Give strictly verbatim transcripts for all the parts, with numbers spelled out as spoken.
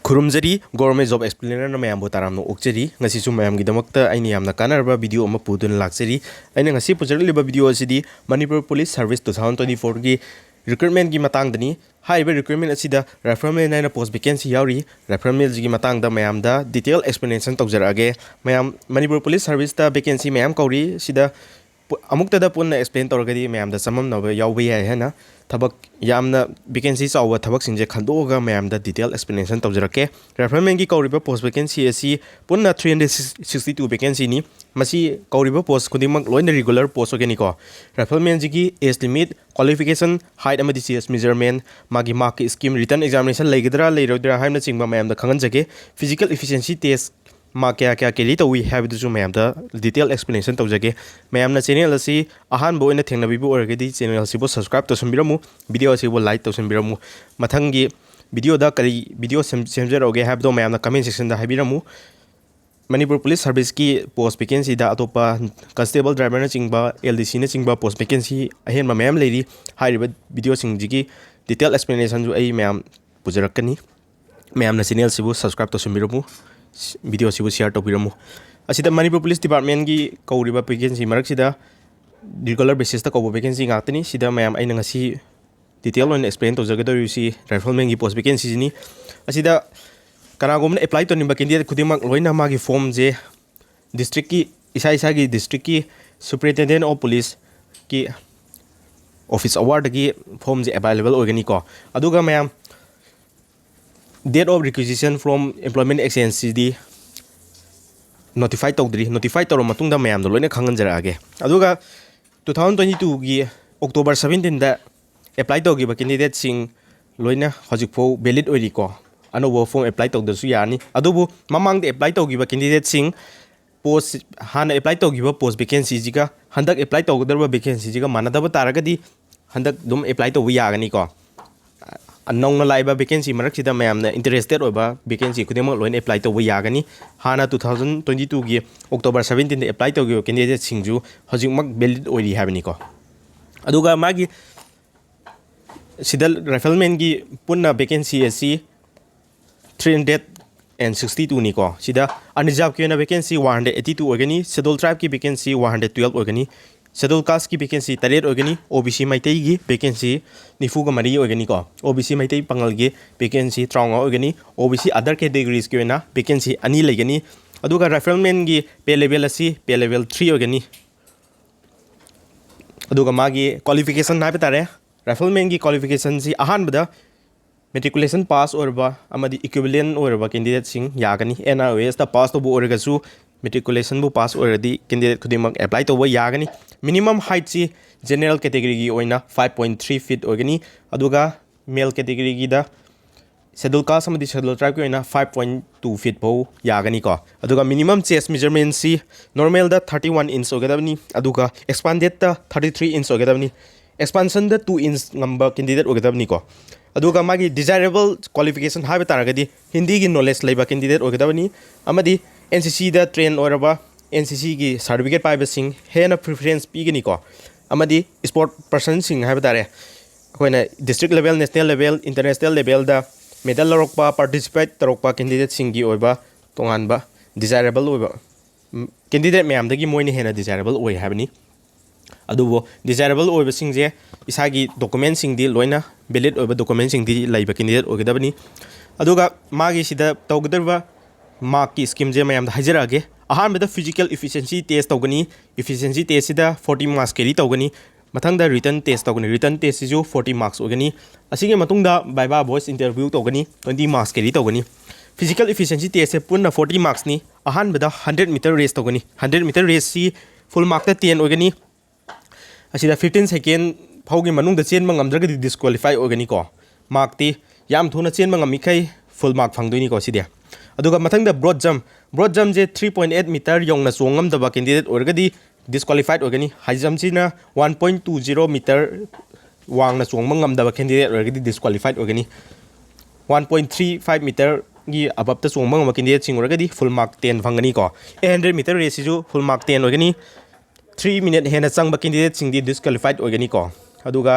ꯈꯨꯔꯨꯝꯖꯔꯤ, Government Job Explainer-ꯅ ꯃꯌꯥꯝꯕꯨ ꯇꯔꯥꯝꯅ ꯑꯣꯛꯆꯔꯤ꯫ ꯉꯁꯤꯁꯨ ꯃꯌꯥꯝꯒꯤꯗꯃꯛꯇ ꯑꯩꯅ ꯌꯥꯝꯅ ꯀꯥꯟꯅꯔꯕ video ꯑꯃ ꯄꯨꯗꯨꯅ ꯂꯥꯛꯆꯔꯤ꯫ ꯑꯩꯅ ꯉꯁꯤ ꯄꯨꯖꯔꯛꯂꯤꯕ video ꯑꯁꯤꯗꯤ Manipur Police Service two thousand twenty-four-ꯒꯤ recruitment-ꯀꯤ ꯃꯇꯥꯡꯗꯅꯤ꯫ ꯍꯥꯏꯔꯤꯕ recruitment ꯑꯁꯤꯗ rifleman ꯍꯥꯏꯅ post vacancy ꯌꯥꯎꯔꯤ꯫ Rifleman-ꯁꯤꯒꯤ ꯃꯇꯥꯡꯗ ꯃꯌꯥꯝꯗ detail explanation ꯇꯧꯖꯔꯛꯑꯒꯦ꯫ ꯃꯌꯥꯝ, ꯃꯅꯤꯄꯨꯔ Police Service-ꯇ vacancy ꯃꯌꯥꯝ ꯀꯧꯔꯤ꯫ ꯁꯤꯗ ꯄꯨ-, ꯑꯃꯨꯛꯇꯗ ꯄꯨꯟꯅ explain ꯇꯧꯔꯒꯗꯤ ꯃꯌꯥꯝꯗ ꯆꯃꯝꯅꯕ ꯌꯥꯎꯕ ꯌꯥꯏ ꯍꯥꯏꯅ ꯊꯕꯛ ꯌꯥꯝꯅ vacancy ꯆꯥꯎꯕ ꯊꯕꯛꯁꯤꯡꯁꯦ ꯈꯟꯗꯣꯛꯑꯒ ꯃꯌꯥꯝꯗ detail explanation ꯇꯧꯖꯔꯛꯀꯦ꯫ Rifleman-ꯒꯤ ꯀꯧꯔꯤꯕ post vacancy ꯑꯁꯤ ꯄꯨꯟꯅ three hundred sixty-two vacancy-ꯅꯤ꯫ ꯃꯁꯤ ꯀꯧꯔꯤꯕ post ꯈꯨꯗꯤꯡꯃꯛ ꯂꯣꯏꯅ regular post ꯑꯣꯏꯒꯅꯤꯀꯣ꯫ Rifleman-ꯁꯤꯒꯤ age limit, qualification, height ꯑꯃꯗꯤ chest measurement, ꯃꯥꯒꯤ mark scheme, written examination ꯂꯩꯒꯗ꯭ꯔꯥ ꯂꯩꯔꯣꯏꯗ꯭ꯔꯥ ꯍꯥꯏꯕꯅꯆꯤꯡꯕ ꯃꯌꯥꯝꯗ ꯈꯪꯍꯟꯖꯒꯦ꯫ Physical efficiency test mark ꯀꯌꯥ ꯀꯌꯥ carry ꯇꯧꯏ ꯍꯥꯏꯕꯗꯨꯁꯨ ꯃꯌꯥꯝꯗ detail explanation ꯇꯧꯖꯒꯦ꯫ ꯃꯌꯥꯝꯅ channel ꯑꯁꯤ ꯑꯍꯥꯟꯕ ꯑꯣꯏꯅ ꯊꯦꯡꯅꯕꯤꯕ ꯑꯣꯏꯔꯒꯗꯤ channel ꯑꯁꯤꯕꯨ subscribe ꯇꯧꯁꯤꯟꯕꯤꯔꯝꯃꯨ, video ꯑꯁꯤꯕꯨ like ꯇꯧꯁꯤꯟꯕꯤꯔꯝꯃꯨ꯫ ꯃꯊꯪꯒꯤ video-ꯗ ꯀꯔꯤ video ꯁꯦꯝ-, ꯁꯦꯝꯖꯔꯛꯎꯒꯦ ꯍꯥꯏꯕꯗꯣ ꯃꯌꯥꯝꯅ comment section-ꯗ ꯍꯥꯏꯕꯤꯔꯝꯃꯨ꯫ ꯃꯅꯤꯄꯨꯔ Police Service-ꯀꯤ post vacancy-ꯗ ꯑꯇꯣꯞꯄ constable driver-ꯅꯆꯤꯡꯕ, L D C-ꯅꯆꯤꯡꯕ post vacancy ꯑꯍꯦꯟꯕ ꯃꯌꯥꯝ ꯂꯩꯔꯤ꯫ ꯍꯥꯏꯔꯤꯕ video-ꯁꯤꯡꯁꯤꯒꯤ detail explanation-ꯁꯨ ꯑꯩ ꯃꯌꯥꯝ ꯄꯨꯖꯔꯛꯀꯅꯤ꯫ ꯃꯌꯥꯝꯅ channel ꯑꯁꯤꯕꯨ subscribe ꯇꯧꯁꯤꯟꯕꯤꯔꯝꯃꯨ, video ꯑꯁꯤꯕꯨ share ꯇꯧꯕꯤꯔꯝꯃꯨ꯫ ꯑꯁꯤꯗ ꯃꯅꯤꯄꯨꯔ Police Department-ꯒꯤ ꯀꯧꯔꯤꯕ vacancy ꯃꯔꯛꯁꯤꯗ regular basis-ꯇ ꯀꯧꯕ vacancy ꯉꯥꯛꯇꯅꯤ꯫ ꯁꯤꯗ ꯃꯌꯥꯝ ꯑꯩꯅ ꯉꯁꯤ detail ꯑꯣꯏꯅ explain ꯇꯧꯖꯒꯗꯧꯔꯤꯕꯁꯤ rifleman-ꯒꯤ post vacancy-ꯁꯤꯅꯤ꯫ ꯑꯁꯤꯗ ꯀꯅꯥꯒꯨꯝꯕꯅ apply ꯇꯧꯅꯤꯡꯕ candidate ꯈꯨꯗꯤꯡꯃꯛ ꯂꯣꯏꯅ ꯃꯥꯒꯤ form-ꯁꯦ district-ꯀꯤ, ꯏꯁꯥ ꯏꯁꯥꯒꯤ district-ꯀꯤ Superintendent of Police-ꯀꯤ office hour-ꯗꯒꯤ form-ꯁꯦ available ꯑꯣꯏꯒꯅꯤꯀꯣ꯫ ꯑꯗꯨꯒ ꯃꯌꯥꯝ, date of requisition from Employment Exchange-ꯁꯤꯗꯤ notify ꯇꯧꯗ꯭ꯔꯤ꯫ Notify ꯇꯧꯔ ꯃꯇꯨꯡꯗ ꯃꯌꯥꯝꯗ ꯂꯣꯏꯅ ꯈꯪꯍꯟꯖꯔꯛꯑꯒꯦ꯫ ꯑꯗꯨꯒ two thousand twenty-two-ꯒꯤ October seventeen-ꯗ apply ꯇꯧꯈꯤꯕ candidate-ꯁꯤꯡ ꯂꯣꯏꯅ ꯍꯧꯖꯤꯛꯐꯥꯎ valid ꯑꯣꯏꯔꯤꯀꯣ꯫ ꯑꯅꯧꯕ form apply ꯇꯧꯗ꯭ꯔꯁꯨ ꯌꯥꯔꯅꯤ꯫ ꯑꯗꯨꯕꯨ ꯃꯃꯥꯡꯗ apply ꯇꯧꯈꯤꯕ candidate-ꯁꯤꯡ post, ꯍꯥꯟꯅ apply ꯇꯧꯈꯤꯕ post vacancy-ꯁꯤꯒ ꯍꯟꯗꯛ apply ꯇꯧꯒꯗꯧꯔꯤꯕ vacancy-ꯁꯤꯒ ꯃꯥꯟꯅꯗꯕ ꯇꯥꯔꯒꯗꯤ ꯍꯟꯗꯛ ꯑꯗꯨꯝ apply ꯇꯧꯕ ꯌꯥꯒꯅꯤꯀꯣ꯫ ꯅꯧꯅ ꯂꯥꯛꯏꯕ vacancy ꯃꯔꯛꯁꯤꯗ ꯃꯌꯥꯝꯅ interested ꯑꯣꯏꯕ vacancy ꯈꯨꯗꯤꯡꯃꯛ ꯂꯣꯏꯅ apply ꯇꯧꯕ ꯌꯥꯒꯅꯤ꯫ ꯍꯥꯟꯅ two thousand twenty-two-ꯒꯤ October seventeen-ꯗ apply ꯇꯧꯈꯤꯕ candidate-ꯁꯤꯡꯁꯨ ꯍꯧꯖꯤꯛꯃꯛ valid ꯑꯣꯏꯔꯤ ꯍꯥꯏꯕꯅꯤꯀꯣ꯫ ꯑꯗꯨꯒ ꯃꯥꯒꯤ ꯁꯤꯗ rifleman-ꯒꯤ ꯄꯨꯟꯅ vacancy ꯑꯁꯤ three hundred and sixty two ꯅꯤꯀꯣ꯫ ꯁꯤꯗ unreservedꯀꯤ ꯑꯣꯏꯅ vacancy one hundred eighty two ꯑꯣꯏꯒꯅꯤ, schedule tribeꯀꯤ vacancy one hundred twelve ꯑꯣꯏꯒꯅꯤ, schedule casteꯀꯤ vacancy ꯇꯔꯦꯠ ꯑꯣꯏꯒꯅꯤ, OBC ꯃꯩꯇꯩꯒꯤ vacancy ꯅꯤꯐꯨꯒ ꯃꯔꯤ ꯑꯣꯏꯒꯅꯤꯀꯣ꯫ OBC ꯃꯩꯇꯩ ꯄꯥꯉꯜꯒꯤ vacancy ꯇꯔꯥꯃꯉꯥ ꯑꯣꯏꯒꯅꯤ꯫ OBC other categoriesꯀꯤ ꯑꯣꯏꯅ vacancy ꯑꯅꯤ ꯂꯩꯒꯅꯤ꯫ ꯑꯗꯨꯒ riflemanꯒꯤ pay level ꯑꯁꯤ pay level three ꯑꯣꯏꯒꯅꯤ꯫ ꯑꯗꯨꯒ ꯃꯥꯒꯤ qualification ꯍꯥꯏꯕ ꯇꯥꯔꯦ, riflemanꯒꯤ qualificationꯁꯤ ꯑꯍꯥꯟꯕꯗ matriculation pass ꯑꯣꯏꯔꯕ ꯑꯃꯗꯤ equivalent ꯑꯣꯏꯔꯕ candidateꯁꯤꯡ ꯌꯥꯒꯅꯤ꯫ NIOSꯇ pass ꯇꯧꯕ ꯑꯣꯏꯔꯒꯁꯨ matriculationꯕꯨ pass ꯑꯣꯏꯔꯗꯤ candidate ꯈꯨꯗꯤꯡꯃꯛ apply ꯇꯧꯕ ꯌꯥꯒꯅꯤ꯫ Minimum heightꯁꯤ general categoryꯒꯤ ꯑꯣꯏꯅ five point three feet ꯑꯣꯏꯒꯅꯤ, ꯑꯗꯨꯒ male categoryꯒꯤꯗ schedule caste ꯑꯃꯗꯤ schedule tribeꯀꯤ ꯑꯣꯏꯅ five point two feet ꯐꯥꯎ ꯌꯥꯒꯅꯤꯀꯣ꯫ ꯑꯗꯨꯒ minimum chest measurementꯁꯤ normalꯗ thirty one inch ꯑꯣꯏꯒꯗꯕꯅꯤ, ꯑꯗꯨꯒ expandedꯇ thirty three inch ꯑꯣꯏꯒꯗꯕꯅꯤ꯫ Expansionꯗ two inch ꯉꯝꯕ candidate ꯑꯣꯏꯒꯗꯕꯅꯤꯀꯣ꯫ ꯑꯗꯨꯒ ꯃꯥꯒꯤ desirable qualification ꯍꯥꯏꯕ ꯇꯥꯔꯒꯗꯤ ꯍꯤꯟꯗꯤꯒꯤ knowledge ꯂꯩꯕ candidate ꯑꯣꯏꯒꯗꯕꯅꯤ, ꯑꯃꯗꯤ NCCꯗ train ꯑꯣꯏꯔꯕ, NCCꯒꯤ certificate ꯄꯥꯏꯕꯁꯤꯡ ꯍꯦꯟꯅ preference ꯄꯤꯒꯅꯤꯀꯣ꯫ ꯑꯃꯗꯤ sport personꯁꯤꯡ ꯍꯥꯏꯕ ꯇꯥꯔꯦ, ꯑꯩꯈꯣꯏꯅ district level, national level, international levelꯗ medal ꯂꯧꯔꯛꯄ, participate ꯇꯧꯔꯛꯄ candidateꯁꯤꯡꯒꯤ ꯑꯣꯏꯕ ꯇꯣꯉꯥꯟꯕ desirable ꯑꯣꯏꯕ, ꯎꯝ, candidate ꯃꯌꯥꯝꯗꯒꯤ ꯃꯣꯏꯅ ꯍꯦꯟꯅ desirable ꯑꯣꯏ ꯍꯥꯏꯕꯅꯤ꯫ ꯑꯗꯨꯕꯨ desirable ꯑꯣꯏꯕꯁꯤꯡꯁꯦ ꯏꯁꯥꯒꯤ documentꯁꯤꯡꯗꯤ ꯂꯣꯏꯅ valid ꯑꯣꯏꯕ documentꯁꯤꯡꯗꯤ ꯂꯩꯕ candidate ꯑꯣꯏꯒꯗꯕꯅꯤ꯫ ꯑꯗꯨꯒ ꯃꯥꯒꯤ ꯁꯤꯗ ꯇꯧꯒꯗꯧꯔꯤꯕ markꯀꯤ schemeꯁꯦ ꯃꯌꯥꯝꯗ ꯍꯥꯏꯖꯔꯛꯑꯒꯦ꯫ ꯑꯍꯥꯟꯕꯗ physical efficiency test ꯇꯧꯒꯅꯤ꯫ Efficiency testꯁꯤꯗ forty marks carry ꯇꯧꯒꯅꯤ꯫ ꯃꯊꯪꯗ written test ꯇꯧꯒꯅꯤ꯫ Written testꯁꯤꯁꯨ forty marks ꯑꯣꯏꯒꯅꯤ꯫ ꯑꯁꯤꯒꯤ ꯃꯇꯨꯡꯗ viva voice interview ꯇꯧꯒꯅꯤ, twenty marks carry ꯇꯧꯒꯅꯤ꯫ Physical efficiency testꯁꯦ ꯄꯨꯟꯅ forty marksꯅꯤ꯫ ꯑꯍꯥꯟꯕꯗ hundred meter race ꯇꯧꯒꯅꯤ꯫ Hundred meter raceꯁꯤ full markꯇ ten ꯑꯣꯏꯒꯅꯤ꯫ ꯑꯁꯤꯗ fifteen second ꯐꯥꯎꯒꯤ ꯃꯅꯨꯡꯗ ꯆꯦꯟꯕ ꯉꯝꯗ꯭ꯔꯒꯗꯤ disqualify ꯑꯣꯏꯒꯅꯤꯀꯣ꯫ Markꯇꯤ ꯌꯥꯝ ꯊꯨꯅ ꯆꯦꯟꯕ ꯉꯝꯃꯤꯈꯩ full mark ꯐꯪꯗꯣꯏꯅꯤꯀꯣ ꯁꯤꯗꯤ꯫ ꯑꯗꯨꯒ ꯃꯊꯪꯗ broad jump꯫ Broad jumpꯁꯦ three point eight meter ꯌꯧꯅ ꯆꯣꯡ ꯉꯝꯗꯕ candidate ꯑꯣꯏꯔꯒꯗꯤ disqualified ꯑꯣꯏꯒꯅꯤ꯫ High jumpꯁꯤꯅ one point two zero meter ꯋꯥꯡꯅ ꯆꯣꯡꯕ ꯉꯝꯗꯕ candidate ꯑꯣꯏꯔꯒꯗꯤ disqualified ꯑꯣꯏꯒꯅꯤ꯫ One point three five meterꯒꯤ aboveꯇ ꯆꯣꯡꯕ ꯉꯝꯕ candidateꯁꯤꯡ ꯑꯣꯏꯔꯒꯗꯤ full mark ten ꯐꯪꯒꯅꯤꯀꯣ꯫ Eight hundred meter raceꯁꯤꯁꯨ full mark ten ꯑꯣꯏꯒꯅꯤ꯫ Three minute ꯍꯦꯟꯅ ꯆꯪꯕ candidateꯁꯤꯡꯗꯤ disqualified ꯑꯣꯏꯒꯅꯤꯀꯣ꯫ ꯑꯗꯨꯒ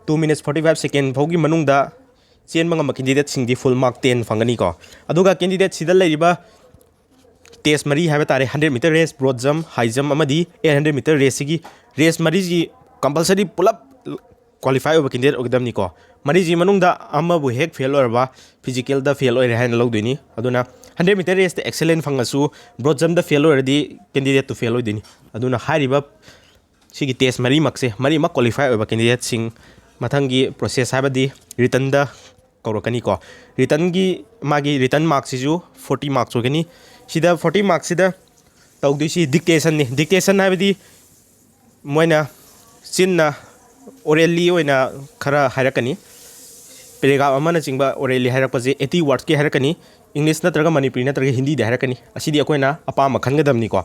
two minutes forty five second ꯐꯥꯎꯒꯤ ꯃꯅꯨꯡꯗ ꯆꯦꯟꯕ ꯉꯝꯕ ꯀꯦꯟꯗꯤꯗꯦꯠꯁꯤꯡꯗꯤ ꯐꯨꯜ ꯃꯥꯔꯛ ꯇꯦꯟ ꯐꯪꯒꯅꯤꯀꯣ꯫ ꯑꯗꯨꯒ ꯀꯦꯟꯗꯤꯗꯦꯠꯁꯤꯗ ꯂꯩꯔꯤꯕ ꯇꯦꯁ ꯃꯔꯤ ꯍꯥꯏꯕ ꯇꯥꯔꯦ, ꯍꯟꯗ꯭ꯔꯦꯠ ꯃꯤꯇꯔ ꯔꯦꯁ, ꯕ꯭ꯔꯣꯗ ꯖꯝ, ꯍꯥꯏ ꯖꯝ ꯑꯃꯗꯤ ꯑꯩꯠ ꯍꯟꯗ꯭ꯔꯦꯠ ꯃꯤꯇꯔ ꯔꯦꯁꯁꯤꯒꯤ ꯔꯦꯁ ꯃꯔꯤꯁꯤ ꯀꯝꯄꯜꯁꯔꯤ ꯄꯨꯂꯞ ꯀ꯭ꯋꯥꯂꯤꯐꯥꯏ ꯑꯣꯏꯕ ꯀꯦꯟꯗꯤꯗꯦꯠ ꯑꯣꯏꯒꯗꯕꯅꯤꯀꯣ꯫ ꯃꯔꯤꯁꯤ ꯃꯅꯨꯡꯗ ꯑꯃꯕꯨ ꯍꯦꯛ ꯐꯦꯜ ꯑꯣꯏꯔꯕ ꯐꯤꯖꯤꯀꯦꯜꯗ ꯐꯦꯜ ꯑꯣꯏꯔꯦ ꯍꯥꯏꯅ ꯂꯧꯗꯣꯏꯅꯤ꯫ ꯑꯗꯨꯅ ꯍꯟꯗ꯭ꯔꯦꯠ ꯃꯤꯇꯔ ꯔꯦꯁꯇ ꯑꯦꯛꯁꯦꯂꯦꯟ ꯐꯪꯉꯁꯨ ꯕ꯭ꯔꯣꯗ ꯖꯝꯗ ꯐꯦꯜ ꯑꯣꯏꯔꯗꯤ ꯀꯦꯟꯗꯤꯗꯦꯠꯇꯨ ꯐꯦꯜ ꯑꯣꯏꯗꯣꯏꯅꯤ꯫ ꯑꯗꯨꯅ ꯍꯥꯏꯔꯤꯕ ꯁꯤꯒꯤ ꯇꯦꯁ ꯃꯔꯤꯃꯛꯁꯦ, ꯃꯔꯤꯃꯛ ꯀ꯭ꯋꯥꯂꯤꯐꯥꯏ ꯑꯣꯏꯕ ꯀꯦꯟꯗꯤꯗꯦꯠꯁꯤꯡ ꯃꯊꯪꯒꯤ ꯄ꯭ꯔꯣꯁꯦꯁ ꯍꯥꯏꯕꯗꯤ ꯔꯤꯇꯟꯗ ꯀꯧꯔꯛꯀꯅꯤꯀꯣ꯫ ꯔꯤꯇꯟꯒꯤ ꯃꯥꯒꯤ ꯔꯤꯇꯟ ꯃꯥꯔꯛꯁꯤꯁꯨ ꯐꯣꯔꯇꯤ ꯃꯥꯔꯛꯁ ꯑꯣꯏꯒꯅꯤ꯫ ꯁꯤꯗ ꯐꯣꯔꯇꯤ ꯃꯥꯔꯛꯁꯤꯗ ꯇꯧꯗꯣꯏꯁꯤ ꯗꯤꯛꯇꯦꯁꯟꯅꯤ꯫ ꯗꯤꯛꯇꯦꯁꯟ ꯍꯥꯏꯕꯗꯤ ꯃꯣꯏꯅ ꯆꯤꯟꯅ ꯑꯣꯔꯦꯜꯂꯤ ꯑꯣꯏꯅ ꯈꯔ ꯍꯥꯏꯔꯛꯀꯅꯤ꯫ ꯄꯦꯔꯦꯒ꯭ꯔꯥꯐ ꯑꯃꯅꯆꯤꯡꯕ ꯑꯣꯔꯦꯜꯂꯤ ꯍꯥꯏꯔꯛꯄꯁꯦ ꯑꯩꯠꯇꯤ ꯋꯥꯔꯗꯁꯀꯤ ꯍꯥꯏꯔꯛꯀꯅꯤ꯫ ꯏꯪꯂꯤꯁ ꯅꯠꯇ꯭ꯔꯒ ꯃꯅꯤꯄꯨꯔꯤ ꯅꯠꯇ꯭ꯔꯒ ꯍꯤꯟꯗꯤꯗ ꯍꯥꯏꯔꯛꯀꯅꯤ꯫ ꯑꯁꯤꯗꯤ ꯑꯩꯈꯣꯏꯅ ꯑꯄꯥꯝꯕ ꯈꯟꯒꯗꯕꯅꯤꯀꯣ꯫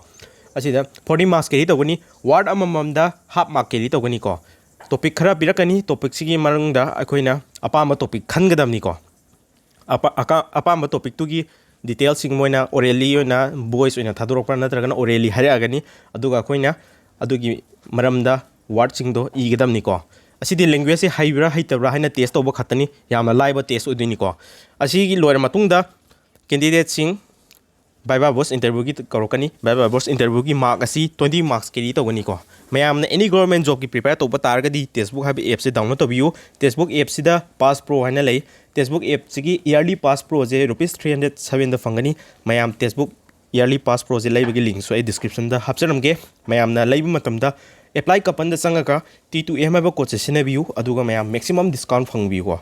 ꯑꯁꯤꯗ ꯐꯣꯔꯇꯤ ꯃꯥꯔꯛꯁ ꯀꯦꯔꯤ ꯇꯧꯒꯅꯤ꯫ ꯋꯥꯔꯗ ꯑꯃꯃꯝꯗ ꯍꯥꯐ ꯃꯥꯔꯛ ꯀꯦꯔꯤ ꯇꯧꯒꯅꯤꯀꯣ꯫ ꯇꯣꯄꯤꯛ ꯈꯔ ꯄꯤꯔꯛꯀꯅꯤ꯫ ꯇꯣꯄꯤꯛꯁꯤꯒꯤ ꯃꯅꯨꯡꯗ ꯑꯩꯈꯣꯏꯅ ꯑꯄꯥꯝꯕ ꯇꯣꯄꯤꯛ ꯈꯟꯒꯗꯕꯅꯤꯀꯣ꯫ ꯑꯄꯥ-, ꯑꯀꯥ-, ꯑꯄꯥꯝꯕ ꯇꯣꯄꯤꯛꯇꯨꯒꯤ ꯗꯤꯇꯦꯜꯁꯤꯡ ꯃꯣꯏꯅ ꯑꯣꯔꯦꯜꯂꯤ ꯑꯣꯏꯅ, ꯚꯣꯏꯁ ꯑꯣꯏꯅ ꯊꯥꯗꯣꯔꯛꯄ꯭ꯔꯥ ꯅꯠꯇ꯭ꯔꯒꯅ ꯑꯣꯔꯦꯜꯂꯤ ꯍꯥꯏꯔꯛꯑꯒꯅꯤ꯫ ꯑꯗꯨꯒ ꯑꯩꯈꯣꯏꯅ ꯑꯗꯨꯒꯤ ꯃꯔꯝꯗ ꯋꯥꯔꯗꯁꯤꯡꯗꯣ ꯏꯒꯗꯕꯅꯤꯀꯣ꯫ ꯑꯁꯤꯗꯤ ꯂꯦꯡꯒ꯭ꯋꯦꯖꯁꯤ ꯍꯩꯕ꯭ꯔꯥ ꯍꯩꯇꯕ꯭ꯔꯥ ꯍꯥꯏꯅ ꯇꯦꯁ ꯇꯧꯕ ꯈꯛꯇꯅꯤ꯫ ꯌꯥꯝꯅ ꯂꯥꯏꯕ ꯇꯦꯁ ꯑꯣꯏꯗꯣꯏꯅꯤꯀꯣ꯫ ꯑꯁꯤꯒꯤ ꯂꯣꯏꯔ ꯃꯇꯨꯡꯗ ꯀꯦꯟꯗꯤꯗꯦꯠꯁꯤꯡ ꯚꯥꯏꯚꯥ ꯚꯣꯁ ꯏꯟꯇꯔꯚ꯭ꯌꯨꯒꯤ ꯀꯧꯔꯛꯀꯅꯤ꯫ ꯚꯥꯏꯚꯥ ꯚꯣꯁ ꯏꯟꯇꯔꯚ꯭ꯌꯨꯒꯤ ꯃꯥꯔꯛ ꯑꯁꯤ ꯇ꯭ꯋꯦꯟꯇꯤ ꯃꯥꯔꯛꯁ ꯀꯦꯔꯤ ꯇꯧꯒꯅꯤꯀꯣ꯫ ꯃꯌꯥꯝꯅ ꯑꯦꯅꯤ ꯒꯣꯔꯃꯦꯟ ꯖꯣꯕꯀꯤ ꯄ꯭ꯔꯤꯄꯦꯌꯔ ꯇꯧꯕ ꯇꯥꯔꯒꯗꯤ ꯇꯦꯛꯁꯕꯨꯛ ꯍꯥꯏꯕ ꯑꯦꯞꯁꯦ ꯗꯥꯎꯟꯂꯣꯗ ꯇꯧꯕꯤꯌꯨ꯫ ꯇꯦꯛꯁꯕꯨꯛ ꯑꯦꯞꯁꯤꯗ ꯄꯥꯁ ꯄ꯭ꯔꯣ ꯍꯥꯏꯅ ꯂꯩ꯫ ꯇꯦꯛꯁꯕꯨꯛ ꯑꯦꯞꯁꯤꯒꯤ ꯏꯌꯥꯔꯂꯤ ꯄꯥꯁ ꯄ꯭ꯔꯣꯁꯦ ꯔꯨꯄꯤꯁ ꯊ꯭ꯔꯤ ꯍꯟꯗ꯭ꯔꯦꯠ ꯁꯚꯦꯟꯗ ꯐꯪꯒꯅꯤ꯫ ꯃꯌꯥꯝ ꯇꯦꯛꯁꯕꯨꯛ ꯏꯌꯥꯔꯂꯤ ꯄꯥꯁ ꯄ꯭ꯔꯣꯁꯦ ꯂꯩꯕꯒꯤ ꯂꯤꯡꯛꯁꯨ ꯑꯩ ꯗꯤꯁꯀ꯭ꯔꯤꯞꯁꯟꯗ ꯍꯥꯞꯆꯔꯝꯒꯦ꯫ ꯃꯌꯥꯝꯅ ꯂꯩꯕ ꯃꯇꯝꯗ ꯑꯦꯄ꯭ꯂꯥꯏ ꯀꯄꯟꯗ ꯆꯪꯉꯒ ꯇꯤ ꯇꯨ ꯑꯦꯝ ꯍꯥꯏꯕ ꯀꯣꯗꯁꯦ ꯁꯤꯖꯤꯟꯅꯕꯤꯌꯨ, ꯑꯗꯨꯒ ꯃꯌꯥꯝ ꯃꯦꯛꯁꯤꯃꯝ ꯗꯤꯁꯀꯥꯎꯟ ꯐꯪꯕꯤꯌꯨꯀꯣ꯫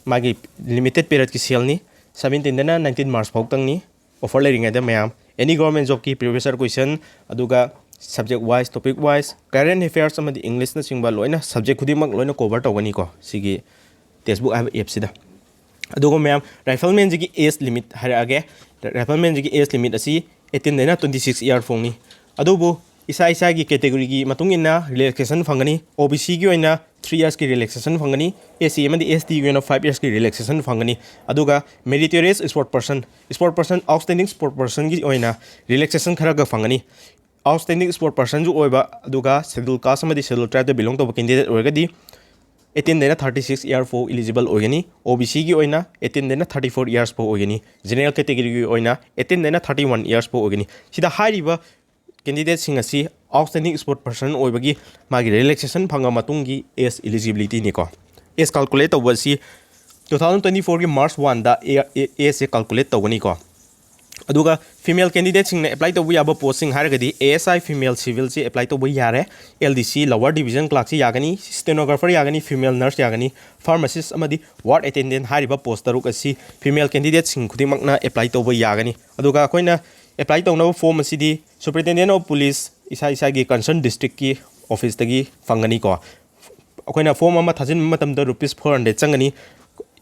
ꯃꯥꯒꯤ ꯂꯤꯃꯤꯇꯦꯠ ꯄꯤꯔꯤꯌꯠꯀꯤ ꯁꯦꯜꯅꯤ, ꯁꯚꯦꯟꯇꯤꯟꯗꯅ ꯅꯥꯏꯟꯇꯤꯟ ꯃꯥꯔꯆ ꯐꯥꯎꯇꯪꯅꯤ꯫ ꯑꯣꯐꯔ ꯂꯩꯔꯤꯉꯩꯗ ꯃꯌꯥꯝ ꯑꯦꯅꯤ ꯒꯣꯔꯃꯦꯟ ꯖꯣꯕꯀꯤ ꯄ꯭ꯔꯤꯚꯤꯌꯁ ꯏꯌꯔ ꯀꯣꯏꯁꯟ, ꯑꯗꯨꯒ subject wise, topic wise, current affairs ꯑꯃꯗꯤ ꯏꯪꯂꯤꯁꯅꯆꯤꯡꯕ ꯂꯣꯏꯅ ꯁꯕꯖꯦꯛ ꯈꯨꯗꯤꯡꯃꯛ ꯂꯣꯏꯅ ꯀꯣꯚꯔ ꯇꯧꯒꯅꯤꯀꯣ ꯁꯤꯒꯤ ꯇꯦꯛꯁꯕꯨꯛ ꯍꯥꯏꯕ ꯑꯦꯞꯁꯤꯗ꯫ ꯑꯗꯨꯒ ꯃꯌꯥꯝ, ꯔꯥꯏꯐꯜꯃꯦꯟꯁꯤꯒꯤ ꯑꯦꯖ ꯂꯤꯃꯤꯠ ꯍꯥꯏꯔꯛꯑꯒꯦ꯫ ꯔꯥꯏꯐꯜꯃꯦꯟꯁꯤꯒꯤ ꯑꯦꯖ ꯂꯤꯃꯤꯠ ꯑꯁꯤ ꯑꯩꯠꯇꯤꯟꯗꯩꯅ ꯇ꯭ꯋꯦꯟꯇꯤ ꯁꯤꯛꯁ ꯏꯌꯥꯔ ꯐꯥꯎꯅꯤ꯫ ꯑꯗꯨꯕꯨ ꯏꯁꯥ ꯏꯁꯥꯒꯤ ꯀꯦꯇꯦꯒꯣꯔꯤꯒꯤ ꯃꯇꯨꯡ ꯏꯟꯅ ꯔꯤꯂꯦꯛꯁꯦꯁꯟ ꯐꯪꯒꯅꯤ꯫ ꯑꯣ ꯕꯤ ꯁꯤꯒꯤ ꯑꯣꯏꯅ ꯊ꯭ꯔꯤ ꯏꯌꯔꯁꯀꯤ ꯔꯤꯂꯦꯛꯁꯦꯁꯟ ꯐꯪꯒꯅꯤ꯫ ꯑꯦꯁ ꯁꯤ ꯑꯃꯗꯤ ꯑꯦꯁ ꯇꯤꯒꯤ ꯑꯣꯏꯅ ꯐꯥꯏꯚ ꯏꯌꯔꯁꯀꯤ ꯔꯤꯂꯦꯛꯁꯦꯁꯟ ꯐꯪꯒꯅꯤ꯫ ꯑꯗꯨꯒ meritorious sport person, sport person, outstanding sport ꯄꯔꯁꯟꯒꯤ ꯑꯣꯏꯅ ꯔꯤꯂꯦꯛꯁꯦꯁꯟ ꯈꯔꯒ ꯐꯪꯒꯅꯤ꯫ ꯑꯥꯎꯠꯁ꯭ꯇꯦꯟꯗꯤꯡ ꯁ꯭ꯄꯣꯔꯠ ꯄꯔꯁꯟꯁꯨ ꯑꯣꯏꯕ, ꯑꯗꯨꯒ ꯁꯦꯗꯨꯜ ꯀꯥꯁ ꯑꯃꯗꯤ ꯁꯦꯗꯨꯜ ꯇ꯭ꯔꯥꯏꯕꯇ ꯕꯤꯂꯣꯡ ꯇꯧꯕ ꯀꯦꯟꯗꯤꯗꯦꯠ ꯑꯣꯏꯔꯒꯗꯤ ꯑꯩꯠꯇꯤꯟꯗꯩꯅ ꯊꯥꯔꯇꯤ ꯁꯤꯛꯁ ꯏꯌꯔ ꯐꯥꯎ ꯏꯂꯤꯖꯤꯕꯜ ꯑꯣꯏꯒꯅꯤ꯫ ꯑꯣ ꯕꯤ ꯁꯤꯒꯤ ꯑꯣꯏꯅ ꯑꯩꯠꯇꯤꯟꯗꯩꯅ ꯊꯥꯔꯇꯤ ꯐꯣꯔ ꯏꯌꯔꯁ ꯐꯥꯎ ꯑꯣꯏꯒꯅꯤ꯫ ꯖꯦꯅꯔꯦꯜ ꯀꯦꯇꯦꯒꯣꯔꯤꯒꯤ ꯑꯣꯏꯅ ꯑꯩꯠꯇꯤꯟꯗꯩꯅ ꯊꯥꯔꯇꯤ ꯋꯥꯟ ꯏꯌꯔꯁ ꯐꯥꯎ ꯑꯣꯏꯒꯅꯤ꯫ ꯁꯤꯗ ꯍꯥꯏꯔꯤꯕ ꯀꯦꯟꯗꯤꯗꯦꯠꯁꯤꯡ ꯑꯁꯤ ꯑꯥꯎꯠꯁ꯭ꯇꯦꯟꯗꯤꯡ ꯁ꯭ꯄꯣꯔꯠ ꯄꯔꯁꯟ ꯑꯣꯏꯕꯒꯤ ꯃꯥꯒꯤ ꯔꯤꯂꯦꯛꯁꯦꯁꯟ ꯐꯪꯉ ꯃꯇꯨꯡꯒꯤ ꯑꯦꯖ ꯏꯂꯤꯖꯤꯕꯤꯂꯤꯇꯤꯅꯤꯀꯣ꯫ ꯑꯦꯖ ꯀꯥꯜꯀꯨꯂꯦꯠ ꯇꯧꯕ ꯑꯁꯤ ꯇꯨ ꯊꯥꯎꯖꯟ ꯇ꯭ꯋꯦꯟꯇꯤ ꯐꯣꯔꯒꯤ ꯃꯥꯔꯆ ꯋꯥꯟꯗ ꯑꯦꯖꯁꯦ ꯀꯥꯜꯀꯨꯂꯦꯠ ꯇꯧꯒꯅꯤꯀꯣ꯫ ꯑꯗꯨꯒ ꯐꯤꯃꯦꯜ ꯀꯦꯟꯗꯤꯗꯦꯠꯁꯤꯡꯅ ꯑꯦꯄ꯭ꯂꯥꯏ ꯇꯧꯕ ꯌꯥꯕ ꯄꯣꯁꯁꯤꯡ ꯍꯥꯏꯔꯒꯗꯤ A S I female ꯁꯤꯚꯤꯜꯁꯤ apply ꯇꯧꯕ ꯌꯥꯔꯦ, ꯑꯦꯜ ꯗꯤ ꯁꯤ ꯂꯋꯔ ꯗꯤꯕꯤꯖꯟ ꯀ꯭ꯂꯥꯔꯛꯁꯤ ꯌꯥꯒꯅꯤ, ꯁ꯭ꯇꯦꯅꯣꯒ꯭ꯔꯥꯐꯔ ꯌꯥꯒꯅꯤ, ꯐꯤꯃꯦꯜ ꯅꯔꯁ ꯌꯥꯒꯅꯤ, ꯐꯥꯔꯃꯥꯁꯤꯁ ꯑꯃꯗꯤ ꯋꯥꯔꯗ ꯑꯦꯇꯦꯟꯗꯦꯟꯠ ꯍꯥꯏꯔꯤꯕ ꯄꯣꯁ ꯇꯔꯨꯛ ꯑꯁꯤ ꯐꯤꯃꯦꯜ ꯀꯦꯟꯗꯤꯗꯦꯠꯁꯤꯡ ꯈꯨꯗꯤꯡꯃꯛꯅ ꯑꯦꯄ꯭ꯂꯥꯏ ꯇꯧꯕ ꯌꯥꯒꯅꯤ꯫ ꯑꯗꯨꯒ ꯑꯩꯈꯣꯏꯅ ꯑꯦꯄ꯭ꯂꯥꯏ ꯇꯧꯅꯕ ꯐꯣꯔꯝ ꯑꯁꯤꯗꯤ Superintendent of Police ꯏꯁꯥ ꯏꯁꯥꯒꯤ ꯀꯟꯁꯔꯟ ꯗꯤꯁꯇ꯭ꯔꯤꯛꯀꯤ ꯑꯣꯐꯤꯁꯇꯒꯤ ꯐꯪꯒꯅꯤꯀꯣ꯫ ꯑꯩꯈꯣꯏꯅ ꯐꯣꯔꯝ ꯑꯃ ꯊꯥꯖꯤꯟꯕ ꯃꯇꯝꯗ ꯔꯨꯄꯤꯁ ꯐꯣꯔ ꯍꯟꯗ꯭ꯔꯦꯗ ꯆꯪꯒꯅꯤ꯫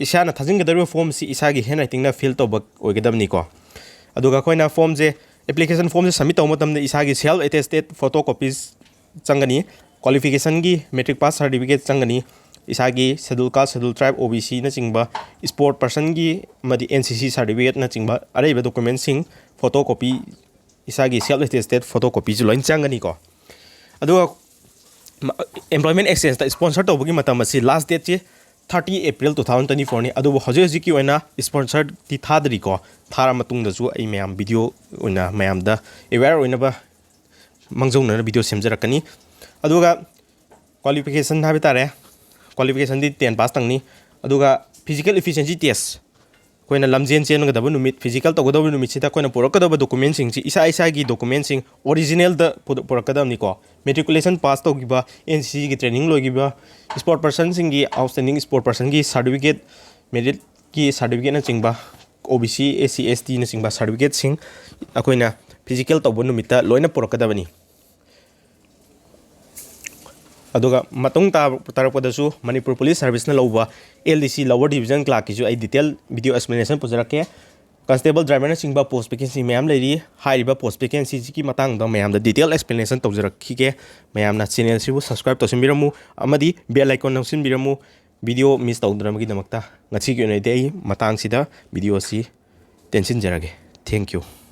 ꯏꯁꯥꯅ ꯊꯥꯖꯤꯟꯒꯗꯧꯔꯤꯕ ꯐꯣꯔꯝꯁꯤ ꯏꯁꯥꯒꯤ ꯍꯦꯟ ꯔꯥꯏꯇꯤꯡꯅ ꯐꯤꯜ ꯇꯧꯕ ꯑꯣꯏꯒꯗꯕꯅꯤꯀꯣ꯫ ꯑꯗꯨꯒ ꯑꯩꯈꯣꯏꯅ ꯐꯣꯔꯝꯁꯦ, ꯑꯦꯄ꯭ꯂꯤꯀꯦꯁꯟ ꯐꯣꯔꯝꯁꯦ ꯁꯕꯃꯤꯠ ꯇꯧꯕ ꯃꯇꯝꯗ ꯏꯁꯥꯒꯤ ꯁꯦꯜꯐ ꯑꯦꯇꯦꯁꯇꯦꯠ ꯐꯣꯇꯣ ꯀꯣꯄꯤꯁ ꯆꯪꯒꯅꯤ, ꯀ꯭ꯋꯥꯂꯤꯐꯤꯀꯦꯁꯟꯒꯤ ꯃꯦꯇ꯭ꯔꯤꯛ ꯄꯥꯁ ꯁꯥꯔꯇꯤꯐꯤꯀꯦꯠ ꯆꯪꯒꯅꯤ, ꯏꯁꯥꯒꯤ ꯁꯦꯗꯨꯜ ꯀꯥꯁ, ꯁꯦꯗꯨꯜ ꯇ꯭ꯔꯥꯏꯕ, ꯑꯣ ꯕꯤ ꯁꯤꯅꯆꯤꯡꯕ, ꯁ꯭ꯄꯣꯔꯠ ꯄꯔꯁꯟꯒꯤ ꯑꯃꯗꯤ ꯑꯦꯟ ꯁꯤ ꯁꯤ ꯁꯥꯔꯇꯤꯐꯤꯀꯦꯠꯅꯆꯤꯡꯕ ꯑꯔꯩꯕ ꯗꯣꯀꯨꯃꯦꯟꯁꯤꯡ, ꯐꯣꯇꯣ ꯀꯣꯄꯤ, ꯏꯁꯥꯒꯤ ꯁꯦꯜꯐ ꯑꯦꯇꯦꯁꯇꯦꯠ ꯐꯣꯇꯣ ꯀꯣꯄꯤꯁꯨ ꯂꯣꯏꯅ ꯆꯪꯒꯅꯤꯀꯣ꯫ ꯑꯗꯨꯒ ꯑꯦꯝꯄ꯭ꯂꯣꯏꯃꯦꯟ ꯑꯦꯛꯁꯆꯦꯟꯖꯇ ꯁ꯭ꯄꯣꯟꯁꯔ ꯇꯧꯕꯒꯤ ꯃꯇꯝ ꯑꯁꯤ ꯂꯥꯁ ꯗꯦꯠꯁꯤ thirty April two thousand twenty ꯐꯣꯔꯅꯤ꯫ ꯑꯗꯨꯕꯨ ꯍꯧꯖꯤꯛ ꯍꯧꯖꯤꯛꯀꯤ ꯑꯣꯏꯅ ꯁ꯭ꯄꯣꯟꯁꯔꯗꯤ ꯊꯥꯗ꯭ꯔꯤꯀꯣ꯫ ꯊꯥꯔ ꯃꯇꯨꯡꯗꯁꯨ ꯑꯩ ꯃꯌꯥꯝ ꯚꯤꯗꯤꯑꯣ ꯑꯣꯏꯅ ꯃꯌꯥꯝꯗ ꯑꯦꯋꯦꯌꯔ ꯑꯣꯏꯅꯕ ꯃꯥꯡꯖꯧꯅꯅ ꯚꯤꯗꯤꯑꯣ ꯁꯦꯝꯖꯔꯛꯀꯅꯤ꯫ ꯑꯗꯨꯒ ꯀ꯭ꯋꯥꯂꯤꯐꯤꯀꯦꯁꯟ ꯍꯥꯏꯕ ꯇꯥꯔꯦ, ꯀ꯭ꯋꯥꯂꯤꯐꯤꯀꯦꯁꯟꯗꯤ ꯇꯦꯟ ꯄꯥꯁꯇꯪꯅꯤ꯫ ꯑꯗꯨꯒ ꯐꯤꯖꯤꯀꯦꯜ ꯏꯐꯤꯁꯤꯌꯦꯟꯁꯤ ꯇꯦꯁ, ꯑꯩꯈꯣꯏꯅ ꯂꯝꯖꯦꯟ ꯆꯦꯟꯒꯗꯕ ꯅꯨꯃꯤꯠ, ꯐꯤꯖꯤꯀꯦꯜ ꯇꯧꯒꯗꯕ ꯅꯨꯃꯤꯠꯁꯤꯗ ꯑꯩꯈꯣꯏꯅ ꯄꯨꯔꯛꯀꯗꯕ ꯗꯣꯀꯨꯃꯦꯟꯁꯤꯡꯁꯤ ꯏꯁꯥ ꯏꯁꯥꯒꯤ ꯗꯣꯀꯨꯃꯦꯟꯁꯤꯡ ꯑꯣꯔꯤꯖꯤꯅꯦꯜꯗ ꯄꯨꯔꯛꯀꯗꯕꯅꯤꯀꯣ꯫ ꯃꯦꯇ꯭ꯔꯤꯀꯨꯂꯦꯁꯟ ꯄꯥꯁ ꯇꯧꯈꯤꯕ, ꯑꯦꯟ ꯁꯤ ꯁꯤꯒꯤ ꯇ꯭ꯔꯦꯅꯤꯡ ꯂꯣꯏꯈꯤꯕ, ꯁ꯭ꯄꯣꯔꯠ ꯄꯔꯁꯟꯁꯤꯡꯒꯤ, ꯑꯥꯎꯠꯁ꯭ꯇꯦꯟꯗꯤꯡ ꯁ꯭ꯄꯣꯔꯠ ꯄꯔꯁꯟꯒꯤ ꯁꯥꯔꯇꯤꯐꯤꯀꯦꯠ, ꯃꯦꯔꯤꯠꯀꯤ ꯁꯥꯔꯇꯤꯐꯤꯀꯦꯠꯅꯆꯤꯡꯕ, ꯑꯣ ꯕꯤ ꯁꯤ, ꯑꯦꯁ ꯁꯤ, ꯑꯦꯁ ꯇꯤꯅꯆꯤꯡꯕ ꯁꯥꯔꯇꯤꯐꯤꯀꯦꯠꯁꯤꯡ ꯑꯩꯈꯣꯏꯅ ꯐꯤꯖꯤꯀꯦꯜ ꯇꯧꯕ ꯅꯨꯃꯤꯠꯇ ꯂꯣꯏꯅ ꯄꯨꯔꯛꯀꯗꯕꯅꯤ꯫ ꯑꯗꯨꯒ ꯃꯇꯨꯡ ꯇꯥ-, ꯇꯥꯔꯛꯄꯗꯁꯨ ꯃꯅꯤꯄꯨꯔ ꯄꯨꯂꯤꯁ ꯁꯥꯔꯚꯤꯁꯅ ꯂꯧꯕ ꯑꯦꯜ ꯗꯤ ꯁꯤ ꯂꯋꯔ ꯗꯤꯕꯤꯖꯟ ꯀ꯭ꯂꯥꯔꯛꯀꯤꯁꯨ ꯑꯩ ꯗꯤꯇꯦꯜ ꯚꯤꯗꯤꯑꯣ ꯑꯦꯛꯁꯄ꯭ꯂꯦꯅꯦꯁꯟ ꯄꯨꯖꯔꯛꯀꯦ꯫ ꯀꯟꯁꯇꯦꯕꯜ ꯗ꯭ꯔꯥꯏꯚꯔꯅꯆꯤꯡꯕ ꯄꯣꯁ ꯚꯦꯀꯦꯟꯁꯤ ꯃꯌꯥꯝ ꯂꯩꯔꯤ꯫ ꯍꯥꯏꯔꯤꯕ ꯄꯣꯁ ꯚꯦꯀꯦꯟꯁꯤꯁꯤꯒꯤ ꯃꯇꯥꯡꯗ ꯃꯌꯥꯝꯗ ꯗꯤꯇꯦꯜ ꯑꯦꯛꯁꯄ꯭ꯂꯦꯅꯦꯁꯟ ꯇꯧꯖꯔꯛꯈꯤꯒꯦ꯫ ꯃꯌꯥꯝꯅ ꯆꯦꯅꯦꯜꯁꯤꯕꯨ ꯁꯕꯁꯀ꯭ꯔꯥꯏꯕ ꯇꯧꯁꯤꯟꯕꯤꯔꯝꯃꯨ ꯑꯃꯗꯤ ꯕꯦꯜ ꯑꯥꯏꯀꯣꯟ ꯅꯝꯁꯤꯟꯕꯤꯔꯝꯃꯨ꯫ ꯚꯤꯗꯤꯑꯣ ꯃꯤꯁ ꯇꯧꯗꯅꯕꯒꯤꯗꯃꯛꯇ ꯉꯁꯤꯒꯤ ꯑꯣꯏꯅꯗꯤ ꯑꯩ ꯃꯇꯥꯡꯁꯤꯗ ꯚꯤꯗꯤꯑꯣꯁꯤ ꯇꯦꯟꯁꯤꯟꯖꯔꯒꯦ꯫ Thank you꯫